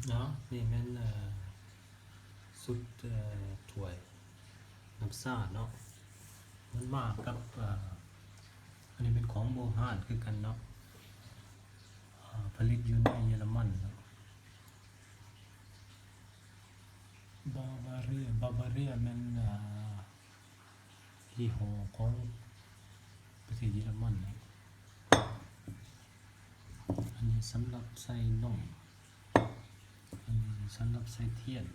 ເນາະ ນີ້ແມ່ນ ເອີ ຊຸດ ເອີ ຖ້ວຍນ້ຳຊາເນາະ ມັນມາກັບ ເອີ ອັນນີ້ແມ່ນຂອງບູຮານຄືກັນເນາະ ເອີ ຜະລິດຢູ່ໃນເຢຍລະມັນເນາະ Bavaria Bavaria ແມ່ນ ເອີ ຍີ່ຫໍ້ຂອງປະເທດເຢຍລະມັນເນາະ ອັນນີ້ສຳລັບໃສ່ນົມ ອັນນີ້ສຳລັບໃສ່ທຽນ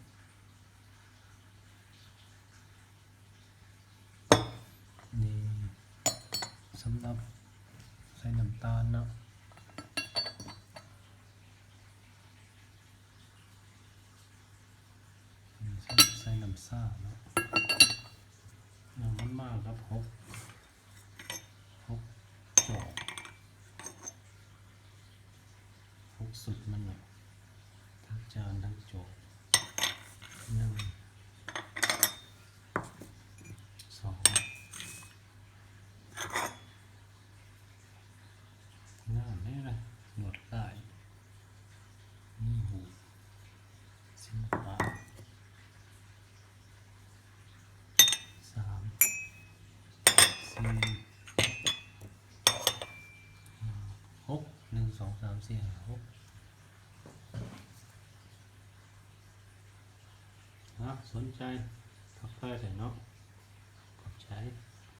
ນີ້ສຳລັບໃສ່ນ້ຳຕານເນາະ ໃສ່ນ້ຳຊາເນາະ ແລ້ວມັນມາກັບຫົກ ຫົກຈອກ ຫົກຊຸດມັນເນາະ ທັງຈານທັງຈອກ ໜຶ່ງ ສອງ ງາມເດ້ລະ ລວດລາຍ ມີຮູບ ສິລະປະ ສາມ ສີ່ ຫ້າ ຫົກ ໜຶ່ງ ສອງ ສາມ ສີ່ ຫ້າ ຫົກ ຫາກສົນໃຈທັກທາຍໄດ້ເນາະ ຂອບໃຈ.